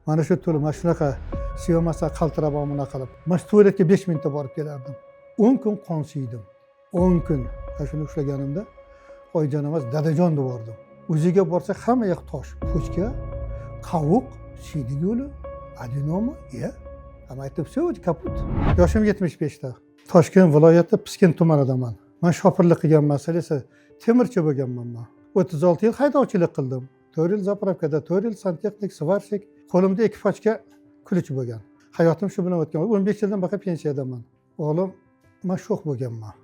Mana shu to'la, mana shunaqa siyomasa qaltirab bunaqa qilib. Mana shu tualetga 5 minutda borib kelardim. 10 kun qon siydim. 10 kun. Ana shuni ushlaganimda oyijon emas, dadajon deb bordim. O'ziga borsa hamma yoq tosh, почка, qovuq, siydik yo'li, adenoma, ya. Hamma aytdi, все, kaput. Yoshim 75 da. Toshkent viloyati Piskent tumanidaman. Man shopirlik qilganman, esa temirchi bo'lganman man. 36 yil haydovchilik qildim. 4 yil заправка da, 4 yil santexnik, сварщик. Qo'limda 2 pachka ключ bo'lgan. Hayotim shu bilan o'tgan. 15 yildan baqa pensiyadaman. O'g'lim, man sho'x bo'lganman.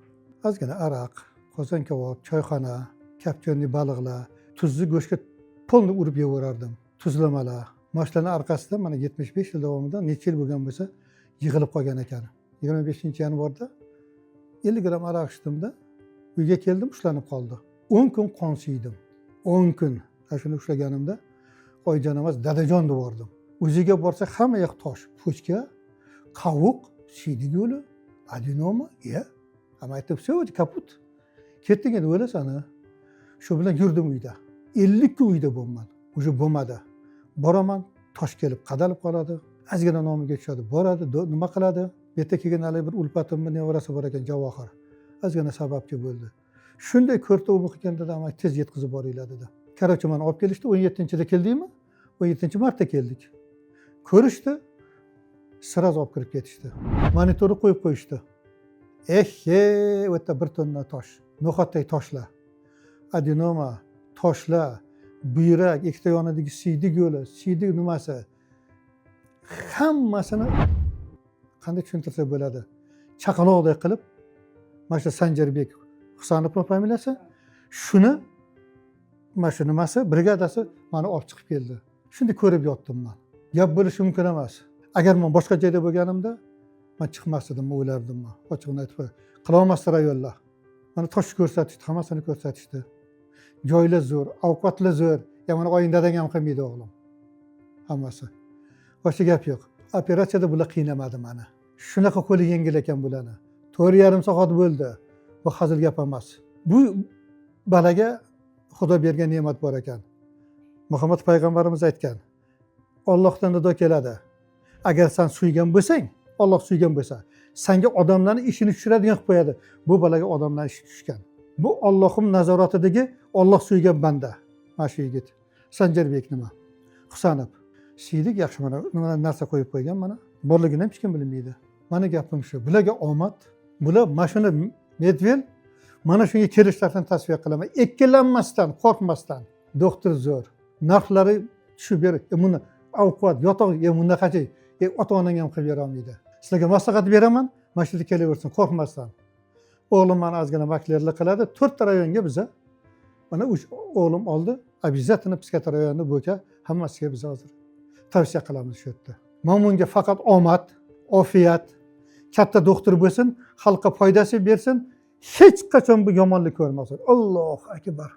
Ozgina aroq, qozon kabob, choyxona, копчёный baliqlar, tuzli go'shtga полный urib yeyaverardim. Tuzlamalar. Mana orqasida mana 75 yil davomida necha yil bo'lgan bo'lsa, yig'ilib qolgan ekan. 25-yanvarda 50 gramm aroq ichdimda, uyga keldim, ushlanib qoldi. 10 kun qon siydim. 10 kun. Ana shuni ushlaganimda oyijon emas, dadajon deb bordim. O'ziga borsa hamma yoq tosh, почка, qovuq, siydik yo'li, adenoma, ya. Hamma aytdi, все, kaput. Ketding endi, o'lasan. Shu bilan yurdim uyda. 50 kun uyda bo'lman. Уже bo'lmadi. Boraman, tosh kelib qadalib qoladi. Ozgina nomiga tushadi, boradi, nima qiladi? Bu yerda kelgan haligi bir ulpatimni nevarasi bor ekan, Javohir. Ozgina sababchi bo'ldi. Shunday ko'rdi, u qilgan dedi, tez yetkazib boringlar dedi. Короче, mani olib kelishdi, 17-da keldikmi? 17-martda keldik. Ko'rishdi, сразу olib kirib ketishdi. Monitorni qo'yib qo'yishdi. Ehhe, u yerda 1 tonna tosh, no'xatdek toshlar. Adenoma, toshlar, buyrak, ikkita yonidagi siydik yo'li, siydik nimasi. Hammasini qanday tushuntirsa bo'ladi? Chaqaloqdek qilib, mana shu Sanjarbek Husanovni familiyasi, shuni mana shu nimasi, brigadasi mani olib chiqib keldi. Shunday ko'rib yotdim man. Gap bo'lishi mumkin emas. Agar man boshqa joyda bo'lganimda, man chiqmas edim, o'lardim man. Ochig'ini aytib qo'y. Qilolmasdi rayonlar. Mana tosh ko'rsatishdi, hammasini ko'rsatishdi. Joylar zo'r, ovqatlar zo'r. Ya mana oying dadang ham qilmaydi o'g'lim. Hammasi. Boshqa gap yo'q. Operatsiyada bular qiynamadi mani. Shunaqa qo'li yengil ekan bularni. 4,5 soat bo'ldi. Bu hazil gap emas. Bu balaga Xudo bergan ne'mat bor ekan. Muhammad payg'ambarimiz aytgan. Allohdan nido keladi. Agar sen suygan bo'lsang, Alloh suygan bo'lsa, senga odamlarni ishini tushiradigan qilib qo'yadi. Bu balaga odamlarni ishi tushgan. Bu Allohim nazoratidagi Alloh suygan banda. Mana shu yigit. Sanjarbek nima? Husanov. Siydik yaxshi, mana nima narsa qo'yib qo'ygan mana. Borligini ham hech kim bilmaydi. Mana gapim shu. Bularga omad. Bular mana shuni Medvel mana shunga kelishlarini tavsiya qilaman. Ikkilanmasdan, qo'rqmasdan. Doktor zo'r. Narxlari tushib ber. Buni ovqat, yotoq, bunaqachi ota onang ham qilib bera olmaydi. Sizlarga maslahat beraman, mana shu yerga kelaversin, qo'rqmasdan. O'g'lim mani ozgina maklerlik qiladi. 4 ta rayonga biza mana uch o'g'lim oldi. Обязательно Piskent rayoni bo'yicha hammasiga biz hozir tavsiya qilamiz shu yerda. Man bunga faqat omad, ofiyat, katta doktor bo'lsin, xalqqa foydasi bersin, hech qachon bu yomonlik ko'rmasin. Allohu akbar.